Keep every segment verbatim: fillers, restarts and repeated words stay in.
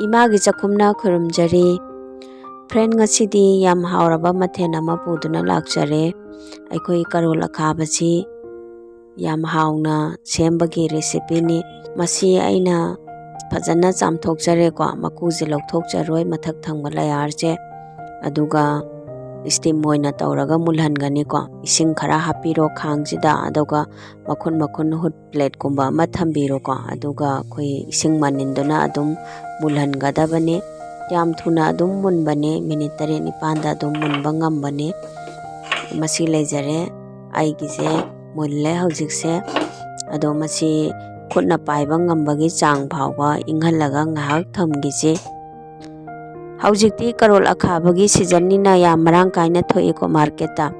ꯏꯃꯥꯒꯤ ꯆꯥꯛꯈꯨꯝꯅ ꯈꯨꯔꯨꯝꯖꯔꯤ꯫ ꯐ꯭ꯔꯦꯟ, ꯉꯁꯤꯗꯤ ꯌꯥꯝ ꯍꯥꯎꯔꯕ ꯃꯊꯦꯜ ꯑꯃ ꯄꯨꯗꯨꯅ ꯂꯥꯛꯆꯔꯦ꯫ ꯑꯩꯈꯣꯏ ꯀꯔꯣꯜ ꯑꯈꯥꯕꯁꯤ ꯌꯥꯝ ꯍꯥꯎꯅ ꯁꯦꯝꯕꯒꯤ ꯔꯦꯁꯤꯄꯤꯅꯤ꯫ ꯃꯁꯤ ꯑꯩꯅ ꯐꯖꯅ ꯆꯥꯝꯊꯣꯛꯆꯔꯦꯀꯣ, ꯃꯀꯨꯁꯦ ꯂꯧꯊꯣꯛꯆꯔꯣꯏ, ꯃꯊꯛ ꯊꯪꯕ ꯂꯌꯥꯔꯁꯦ꯫ ꯑꯗꯨꯒ ꯏꯁꯇꯤꯝ ꯑꯣꯏꯅ ꯇꯧꯔꯒ ꯃꯨꯜꯍꯟꯒꯅꯤꯀꯣ꯫ ꯏꯁꯤꯡ ꯈꯔ ꯍꯥꯞꯄꯤꯔꯣ ꯈꯥꯡꯁꯤꯗ, ꯑꯗꯨꯒ ꯃꯈꯨꯟ ꯃꯈꯨꯟ ꯍꯨꯠ ꯄ꯭ꯂꯦꯠꯀꯨꯝꯕ ꯑꯃ ꯊꯝꯕꯤꯔꯣꯀꯣ꯫ ꯑꯗꯨꯒ ꯑꯩꯈꯣꯏ ꯏꯁꯤꯡ ꯃꯅꯤꯟꯗꯨꯅ ꯑꯗꯨꯝ ꯃꯨꯜꯍꯟꯒꯗꯕꯅꯤ꯫ ꯌꯥꯝ ꯊꯨꯅ ꯑꯗꯨꯝ ꯃꯨꯟꯕꯅꯤ, ꯃꯤꯅꯤꯠ ꯇꯔꯦꯠ ꯅꯤꯄꯥꯟꯗ ꯑꯗꯨꯝ ꯃꯨꯟꯕ ꯉꯝꯕꯅꯤ꯫ ꯃꯁꯤ ꯂꯩꯖꯔꯦ, ꯑꯩꯒꯤꯁꯦ ꯃꯨꯜꯂꯦ ꯍꯧꯖꯤꯛꯁꯦ꯫ ꯑꯗꯣ ꯃꯁꯤ ꯈꯨꯠꯅ ꯄꯥꯏꯕ ꯉꯝꯕꯒꯤ ꯆꯥꯡ ꯐꯥꯎꯕ ꯏꯪꯍꯜꯂꯒ ꯉꯥꯏꯍꯥꯛ ꯊꯝꯈꯤꯁꯤ꯫ ꯍꯧꯖꯤꯛꯇꯤ ꯀꯔꯣꯜ ꯑꯈꯥꯕꯒꯤ ꯁꯤꯖꯟꯅꯤꯅ ꯌꯥꯝ ꯃꯔꯥꯡ ꯀꯥꯏꯅ ꯊꯣꯛꯏꯀꯣ ꯃꯥꯔꯀꯦꯠꯇ꯫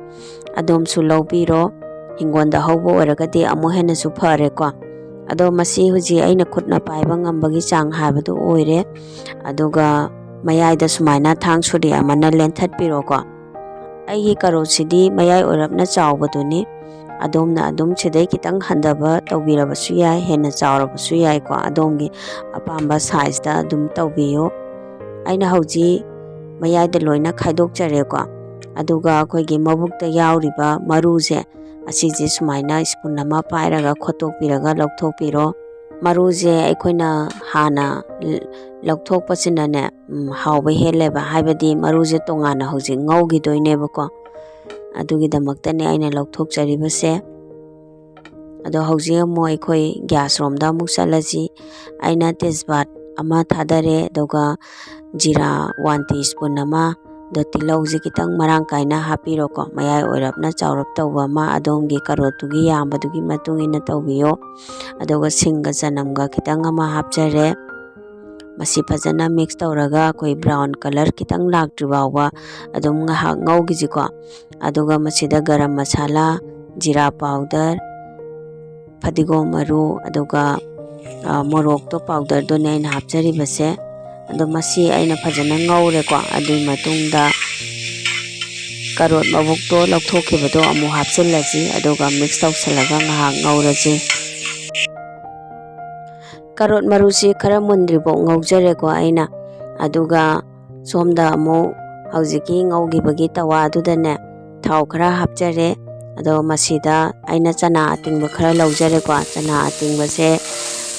ꯑꯗꯣꯝꯁꯨ ꯂꯧꯕꯤꯔꯣ, ꯍꯤꯡꯒꯣꯜꯗ ꯍꯧꯕ ꯑꯣꯏꯔꯒꯗꯤ ꯑꯃꯨꯛ ꯍꯦꯟꯅꯁꯨ ꯐꯔꯦꯀꯣ꯫ ꯑꯗꯣ ꯃꯁꯤ ꯍꯧꯖꯤꯛ ꯑꯩꯅ ꯈꯨꯠꯅ ꯄꯥꯏꯕ ꯉꯝꯕꯒꯤ ꯆꯥꯡ ꯍꯥꯏꯕꯗꯨ ꯑꯣꯏꯔꯦ꯫ ꯑꯗꯨꯒ ꯃꯌꯥꯏꯗ ꯁꯨꯃꯥꯏꯅ ꯊꯥꯡ ꯁꯨꯔꯤ ꯑꯃꯅ ꯂꯦꯟꯊꯠꯄꯤꯔꯣꯀꯣ꯫ ꯑꯩꯒꯤ ꯀꯔꯣꯠꯁꯤꯗꯤ ꯃꯌꯥꯏ ꯑꯣꯏꯔꯞꯅ ꯆꯥꯎꯕꯗꯨꯅꯤ꯫ ꯑꯗꯣꯝꯅ ꯑꯗꯨꯝ ꯁꯤꯗꯩ ꯈꯤꯇꯪ ꯍꯟꯊꯕ ꯇꯧꯕꯤꯔꯕꯁꯨ ꯌꯥꯏ, ꯍꯦꯟꯅ ꯆꯥꯎꯔꯕꯁꯨ ꯌꯥꯏꯀꯣ, ꯑꯗꯣꯝꯒꯤ ꯑꯄꯥꯝꯕ ꯁꯥꯏꯖꯇ ꯑꯗꯨꯝ ꯇꯧꯕꯤꯌꯨ꯫ ꯑꯩꯅ ꯍꯧꯖꯤꯛ ꯃꯌꯥꯏꯗ ꯂꯣꯏꯅ ꯈꯥꯏꯗꯣꯛꯆꯔꯦꯀꯣ꯫ ꯑꯗꯨꯒ ꯑꯩꯈꯣꯏꯒꯤ ꯃꯕꯨꯛꯇ ꯌꯥꯎꯔꯤꯕ ꯃꯔꯨꯁꯦ, ꯑꯁꯤꯁꯦ ꯁꯨꯃꯥꯏꯅ ꯁ꯭ꯄꯨꯟ ꯑꯃ ꯄꯥꯏꯔꯒ ꯈꯣꯠꯇꯣꯛꯄꯤꯔꯒ ꯂꯧꯊꯣꯛꯄꯤꯔꯣ꯫ ꯃꯔꯨꯁꯦ ꯑꯩꯈꯣꯏꯅ ꯍꯥꯟꯅ ꯂꯧꯊꯣꯛꯄꯁꯤꯅꯅꯦ, ꯎꯝ, ꯍꯥꯎꯕ ꯍꯦꯜꯂꯦꯕ, ꯍꯥꯏꯕꯗꯤ ꯃꯔꯨꯁꯦ ꯇꯣꯉꯥꯟꯅ ꯍꯧꯖꯤꯛ ꯉꯧꯈꯤꯗꯣꯏꯅꯦꯕꯀꯣ꯫ ꯑꯗꯨꯒꯤꯗꯃꯛꯇꯅꯦ ꯑꯩꯅ ꯂꯧꯊꯣꯛꯆꯔꯤꯕꯁꯦ꯫ ꯑꯗꯣ ꯍꯧꯖꯤꯛ ꯑꯃꯨꯛ ꯑꯩꯈꯣꯏ ꯒ꯭ꯌꯥꯁ ꯔꯣꯝꯗ ꯑꯃꯨꯛ ꯆꯠꯂꯁꯤ꯫ ꯑꯩꯅ ꯇꯦꯖꯄꯥꯠ ꯑꯃ ꯊꯥꯗꯔꯦ, ꯑꯗꯨꯒ ꯖꯤꯔꯥ ꯋꯥꯟ ꯇꯤ ꯁ꯭ꯄꯨꯟ ꯑꯃ, ꯑꯗꯣ ꯇꯤꯜꯍꯧꯁꯦ ꯈꯤꯇꯪ ꯃꯔꯥꯡ ꯀꯥꯏꯅ ꯍꯥꯞꯄꯤꯔꯣꯀꯣ꯫ ꯃꯌꯥꯏ ꯑꯣꯏꯔꯞꯅ ꯆꯥꯎꯔꯞ ꯇꯧꯕ ꯑꯃ, ꯑꯗꯣꯝꯒꯤ ꯀꯔꯣꯠꯇꯨꯒꯤ ꯌꯥꯝꯕꯗꯨꯒꯤ ꯃꯇꯨꯡ ꯏꯟꯅ ꯇꯧꯕꯤꯌꯣ꯫ ꯑꯗꯨꯒ ꯁꯤꯡꯒ ꯆꯅꯝꯒ ꯈꯤꯇꯪ ꯑꯃ ꯍꯥꯞꯆꯔꯦ꯫ ꯃꯁꯤ ꯐꯖꯅ ꯃꯤꯛꯁ ꯇꯧꯔꯒ ꯑꯩꯈꯣꯏ ꯕ꯭ꯔꯥꯎꯟ ꯀꯂꯔ ꯈꯤꯇꯪ ꯂꯥꯛꯇ꯭ꯔꯤ ꯐꯥꯎꯕ ꯑꯗꯨꯝ ꯉꯥꯏꯍꯥꯛ ꯉꯧꯈꯤꯁꯤꯀꯣ꯫ ꯑꯗꯨꯒ ꯃꯁꯤꯗ ꯒꯔꯝ ꯃꯁꯥꯂꯥ, ꯖꯤꯔꯥ ꯄꯥꯎꯗꯔ, ꯐꯗꯤꯒꯣꯝ ꯃꯔꯨ, ꯑꯗꯨꯒ, ꯑ, ꯃꯣꯔꯣꯛꯇꯣ ꯄꯥꯎꯗꯔꯗꯨꯅꯦ ꯑꯩꯅ ꯍꯥꯞꯆꯔꯤꯕꯁꯦ꯫ ꯑꯗꯣ ꯃꯁꯤ ꯑꯩꯅ ꯐꯖꯅ ꯉꯧꯔꯦꯀꯣ꯫ ꯑꯗꯨꯒꯤ ꯃꯇꯨꯡꯗ ꯀꯔꯣꯠ ꯃꯕꯨꯛꯇꯣ ꯂꯧꯊꯣꯛꯈꯤꯕꯗꯣ ꯑꯃꯨꯛ ꯍꯥꯞꯆꯤꯜꯂꯁꯤ, ꯑꯗꯨꯒ ꯃꯤꯛꯁ ꯇꯧꯁꯜꯂꯒ ꯉꯥꯏꯍꯥꯛ ꯉꯧꯔꯁꯤ꯫ ꯀꯥꯔꯣꯠ ꯃꯔꯨꯁꯤ ꯈꯔ ꯃꯨꯟꯗ꯭ꯔꯤꯐꯥꯎ ꯉꯧꯖꯔꯦꯀꯣ ꯑꯩꯅ꯫ ꯑꯗꯨꯒ ꯁꯣꯝꯗ ꯑꯃꯨꯛ ꯍꯧꯖꯤꯛꯀꯤ ꯉꯧꯈꯤꯕꯒꯤ ꯇꯋꯥꯗꯨꯗꯅꯦ ꯊꯥꯎ ꯈꯔ ꯍꯥꯞꯆꯔꯦ꯫ ꯑꯗꯣ ꯃꯁꯤꯗ ꯑꯩꯅ ꯆꯅꯥ ꯑꯇꯤꯡꯕ ꯈꯔ ꯂꯧꯖꯔꯦꯀꯣ꯫ ꯆꯅꯥ ꯑꯇꯤꯡꯕꯁꯦ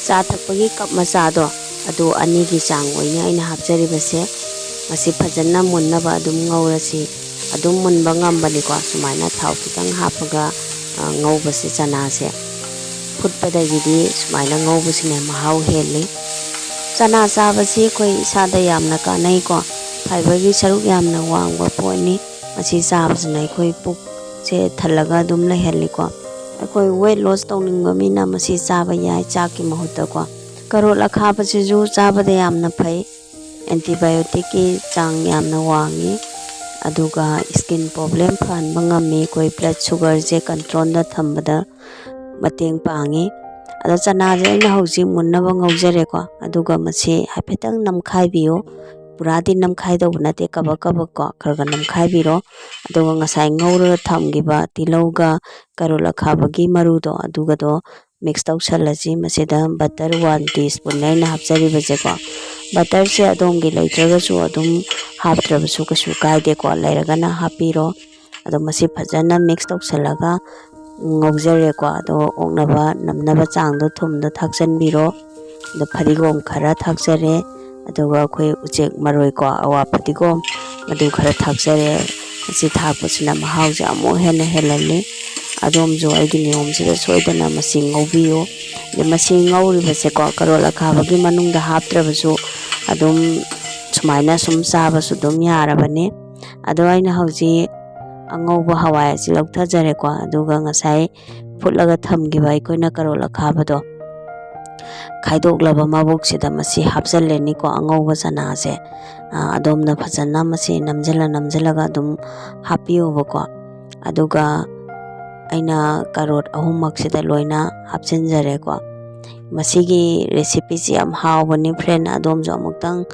ꯆꯥ ꯊꯛꯄꯒꯤ ꯀꯞ ꯃꯆꯥꯗꯣ, ꯑꯗꯨ ꯑꯅꯤꯒꯤ ꯆꯥꯡ ꯑꯣꯏꯅ ꯑꯩꯅ ꯍꯥꯞꯆꯔꯤꯕꯁꯦ꯫ ꯃꯁꯤ ꯐꯖꯅ ꯃꯨꯟꯅꯕ ꯑꯗꯨꯝ ꯉꯧꯔꯁꯤ꯫ ꯑꯗꯨꯝ ꯃꯨꯟꯕ ꯉꯝꯕꯅꯤꯀꯣ ꯁꯨꯃꯥꯏꯅ ꯊꯥꯎ ꯈꯤꯇꯪ ꯍꯥꯞꯄꯒ, ꯑ, ꯉꯧꯕꯁꯦ, ꯆꯅꯥꯁꯦ꯫ ꯐꯨꯠꯄꯗꯒꯤꯗꯤ ꯁꯨꯃꯥꯏꯅ ꯉꯧꯕꯁꯤꯅ ꯃꯍꯥꯎ ꯍꯦꯜꯂꯤ꯫ ꯆꯅꯥ ꯆꯥꯕꯁꯤ ꯑꯩꯈꯣꯏ ꯏꯁꯥꯗ ꯌꯥꯝꯅ ꯀꯥꯟꯅꯩꯀꯣ꯫ ꯐꯥꯏꯕꯔꯒꯤ ꯁꯔꯨꯛ ꯌꯥꯝꯅ ꯋꯥꯡꯕ ꯄꯣꯠꯅꯤ꯫ ꯃꯁꯤ ꯆꯥꯕꯁꯤꯅ ꯑꯩꯈꯣꯏ ꯄꯨꯛꯁꯦ ꯊꯜꯂꯒ ꯑꯗꯨꯝ ꯂꯩꯍꯜꯂꯤꯀꯣ꯫ ꯑꯩꯈꯣꯏ weight loss ꯇꯧꯅꯤꯡꯕ ꯃꯤꯅ ꯃꯁꯤ ꯆꯥꯕ ꯌꯥꯏ ꯆꯥꯛꯀꯤ ꯃꯍꯨꯠꯇꯀꯣ꯫ ꯀꯥꯔꯣꯠ ꯑꯈꯥꯕꯁꯤꯁꯨ ꯆꯥꯕꯗ ꯌꯥꯝꯅ ꯐꯩ꯫ Antibioticꯀꯤ ꯆꯥꯡ ꯌꯥꯝꯅ ꯋꯥꯡꯉꯤ꯫ ꯑꯗꯨꯒ skin problem ꯐꯍꯟꯕ ꯉꯝꯃꯤ꯫ ꯑꯩꯈꯣꯏ blood sugarꯁꯦ controlꯗ ꯊꯝꯕꯗ ꯃꯇꯦꯡ ꯄꯥꯡꯉꯤ꯫ ꯑꯗꯣ ꯆꯅꯥꯁꯦ ꯑꯩꯅ ꯍꯧꯖꯤꯛ ꯃꯨꯟꯅꯕ ꯉꯧꯖꯔꯦꯀꯣ꯫ ꯑꯗꯨꯒ ꯃꯁꯤ ꯍꯥꯏꯐꯦꯠꯇꯪ ꯅꯝꯈꯥꯏꯕꯤꯌꯨ꯫ ꯄꯨꯔꯥꯗꯤ ꯅꯝꯈꯥꯏꯗꯧꯕ ꯅꯠꯇꯦ, ꯀꯕꯛ ꯀꯕꯛ ꯀꯣ ꯈꯔ ꯈꯔ ꯅꯝꯈꯥꯏꯕꯤꯔꯣ꯫ ꯑꯗꯨꯒ ꯉꯁꯥꯏ ꯉꯧꯔꯒ ꯊꯝꯈꯤꯕ ꯇꯤꯜꯍꯧꯒ ꯀꯥꯔꯣꯠ ꯑꯈꯥꯕꯒꯤ ꯃꯔꯨꯗꯣ ꯑꯗꯨꯒꯗꯣ mix ꯇꯧꯁꯜꯂꯁꯤ꯫ ꯃꯁꯤꯗ butter one teaspoon ꯑꯩꯅ ꯍꯥꯞꯆꯔꯤꯕꯁꯦꯀꯣ꯫ Butterꯁꯦ ꯑꯗꯣꯝꯒꯤ ꯂꯩꯇ꯭ꯔꯒꯁꯨ ꯑꯗꯨꯝ ꯍꯥꯞꯇ꯭ꯔꯕꯁꯨ ꯀꯩꯁꯨ ꯀꯥꯏꯗꯦꯀꯣ, ꯂꯩꯔꯒꯅ ꯍꯥꯞꯄꯤꯔꯣ꯫ ꯑꯗꯣ ꯃꯁꯤ ꯐꯖꯅ mix ꯇꯧꯁꯜꯂꯒ ꯉꯧꯖꯔꯦꯀꯣ꯫ ꯑꯗꯣ ꯑꯣꯛꯅꯕ ꯅꯝꯅꯕ ꯆꯥꯡꯗꯣ ꯊꯨꯝꯗꯣ ꯊꯥꯛꯆꯟꯕꯤꯔꯣ꯫ ꯑꯗꯣ ꯐꯗꯤꯒꯣꯝ ꯈꯔ ꯊꯥꯛꯆꯔꯦ꯫ ꯑꯗꯨꯒ ꯑꯩꯈꯣꯏ ꯎꯆꯦꯛ ꯃꯔꯣꯏꯀꯣ, ꯑꯋꯥ ꯐꯗꯤꯒꯣꯝ, ꯑꯗꯨ ꯈꯔ ꯊꯥꯛꯆꯔꯦ꯫ ꯃꯁꯤ ꯊꯥꯛꯄꯁꯤꯅ ꯃꯍꯥꯎꯁꯦ ꯑꯃꯨꯛ ꯍꯦꯟꯅ ꯍꯦꯜꯍꯜꯂꯤ꯫ ꯑꯗꯣꯝꯁꯨ ꯑꯩꯒꯤ ꯅꯤꯌꯣꯝꯁꯤꯗ ꯁꯣꯏꯗꯅ ꯃꯁꯤ ꯉꯧꯕꯤꯌꯨ꯫ ꯑꯗ ꯃꯁꯤ ꯉꯧꯔꯤꯕꯁꯦꯀꯣ, ꯀꯥꯔꯣꯠ ꯑꯈꯥꯕꯒꯤ ꯃꯅꯨꯡꯗ ꯍꯥꯞꯇ꯭ꯔꯕꯁꯨ ꯑꯗꯨꯝ ꯁꯨꯃꯥꯏꯅ ꯁꯨꯝ ꯆꯥꯕꯁꯨ ꯑꯗꯨꯝ ꯌꯥꯔꯕꯅꯤ꯫ ꯑꯗꯣ ꯑꯩꯅ ꯍꯧꯖꯤꯛ ꯑꯉꯧꯕ ꯍꯋꯥꯏ ꯑꯁꯤ ꯂꯧꯊꯖꯔꯦꯀꯣ꯫ ꯑꯗꯨꯒ ꯉꯁꯥꯏ ꯐꯨꯠꯂꯒ ꯊꯝꯈꯤꯕ ꯑꯩꯈꯣꯏꯅ ꯀꯥꯔꯣꯠ ꯑꯈꯥꯕꯗꯣ ꯈꯥꯏꯗꯣꯛꯂꯕ ꯃꯕꯨꯛꯁꯤꯗ ꯃꯁꯤ ꯍꯥꯞꯆꯜꯂꯅꯤꯀꯣ, ꯑꯉꯧꯕ ꯆꯅꯥꯁꯦ꯫ ꯑ, ꯑꯗꯣꯝꯅ ꯐꯖꯅ ꯃꯁꯤ ꯅꯝꯖꯜꯂ ꯅꯝꯖꯜꯂꯒ ꯑꯗꯨꯝ ꯍꯥꯞꯄꯤꯌꯣꯕꯀꯣ꯫ ꯑꯗꯨꯒ ꯑꯩꯅ ꯀꯥꯔꯣꯠ ꯑꯍꯨꯝꯃꯛꯁꯤꯗ ꯂꯣꯏꯅ ꯍꯥꯞꯆꯤꯟꯖꯔꯦꯀꯣ꯫ ꯃꯁꯤꯒꯤ recipeꯁꯤ ꯌꯥꯝ ꯍꯥꯎꯕꯅꯤ friend, ꯑꯗꯣꯝꯁꯨ ꯑꯃꯨꯛꯇꯪ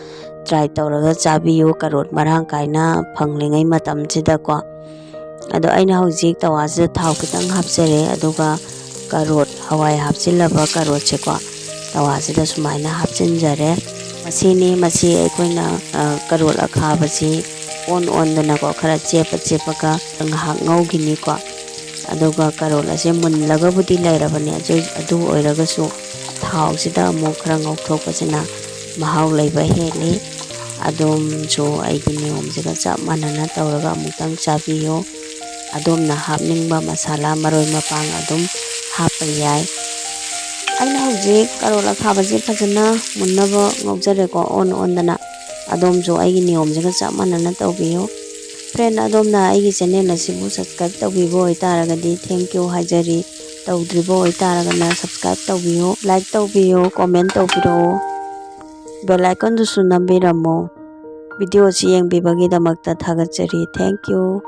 try ꯇꯧꯔꯒ ꯆꯥꯕꯤꯌꯨ꯫ ꯀꯥꯔꯣꯠ ꯃꯔꯥꯡ ꯀꯥꯏꯅ ꯐꯪꯂꯤꯉꯩ ꯃꯇꯝꯁꯤꯗꯀꯣ꯫ ꯑꯗꯣ ꯑꯩꯅ ꯍꯧꯖꯤꯛ ꯇꯋꯥꯁꯤꯗ ꯊꯥꯎ ꯈꯤꯇꯪ ꯍꯥꯞꯆꯔꯦ, ꯑꯗꯨꯒ ꯀꯥꯔꯣꯠ, ꯍꯋꯥꯏ ꯍꯥꯞꯆꯤꯜꯂꯕ ꯀꯥꯔꯣꯠꯁꯦꯀꯣ, ꯇꯋꯥꯁꯤꯗ ꯁꯨꯃꯥꯏꯅ ꯍꯥꯞꯆꯤꯟꯖꯔꯦ꯫ ꯃꯁꯤꯅꯤ, ꯃꯁꯤ ꯑꯩꯈꯣꯏꯅ, ꯑ, ꯀꯔꯣꯠ ꯑꯈꯥꯕꯁꯤ ꯑꯣꯟ ꯑꯣꯟꯗꯅꯀꯣ, ꯈꯔ ꯆꯦꯞꯄ ꯆꯦꯞꯄꯒ ꯉꯥꯏꯍꯥꯛ ꯉꯧꯈꯤꯅꯤꯀꯣ꯫ ꯑꯗꯨꯒ ꯀꯔꯣꯠ ꯑꯁꯦ ꯃꯨꯜꯂꯒꯕꯨꯗꯤ ꯂꯩꯔꯕꯅꯦ, ꯑꯗꯨ, ꯑꯗꯨ ꯑꯣꯏꯔꯒꯁꯨ ꯊꯥꯎꯁꯤꯗ ꯑꯃꯨꯛ ꯈꯔ ꯉꯧꯊꯣꯛꯄꯁꯤꯅ ꯃꯍꯥꯎ ꯂꯩꯕ ꯍꯦꯜꯂꯤ꯫ ꯑꯗꯣꯝꯁꯨ ꯑꯩꯒꯤ ꯅꯤꯌꯣꯝꯁꯤꯒ ꯆꯞ ꯃꯥꯟꯅꯅ ꯇꯧꯔꯒ ꯑꯃꯨꯛꯇꯪ ꯆꯥꯕꯤꯌꯨ꯫ ꯑꯗꯣꯝꯅ ꯍꯥꯞꯅꯤꯡꯕ ꯃꯁꯥꯂꯥ ꯃꯔꯣꯏ ꯃꯄꯥꯡ ꯑꯗꯨꯝ ꯍꯥꯞꯄ ꯌꯥꯏ꯫ ꯑꯩꯅ ꯍꯧꯖꯤꯛ ꯀꯔꯣꯠ ꯑꯈꯥꯕꯁꯦ ꯐꯖꯅ ꯃꯨꯟꯅꯕ ꯉꯧꯖꯔꯦꯀꯣ, ꯑꯣꯟ ꯑꯣꯟꯗꯅ꯫ ꯑꯗꯣꯝꯁꯨ ꯑꯩꯒꯤ ꯅꯤꯌꯣꯝꯁꯤꯒ ꯆꯞ ꯃꯥꯟꯅꯅ ꯇꯧꯕꯤꯌꯨ꯫ Friend, ꯑꯗꯣꯝꯅ ꯑꯩꯒꯤ channel ꯑꯁꯤꯕꯨ subscribe ꯇꯧꯕꯤꯕ ꯑꯣꯏꯇꯥꯔꯒꯗꯤ thank you ꯍꯥꯏꯖꯔꯤ꯫ ꯇꯧꯗ꯭ꯔꯤꯕ ꯑꯣꯏꯇꯥꯔꯒꯅ subscribe ꯇꯧꯕꯤꯌꯨ, like ꯇꯧꯕꯤꯌꯨ, comment ꯇꯧꯕꯤꯔꯛꯎ, bell icon ꯗꯨꯁꯨ ꯅꯝꯕꯤꯔꯝꯃꯨ꯫ Video ꯑꯁꯤ ꯌꯦꯡꯕꯤꯕꯒꯤꯗꯃꯛꯇ ꯊꯥꯒꯠꯆꯔꯤ꯫ Thank you꯫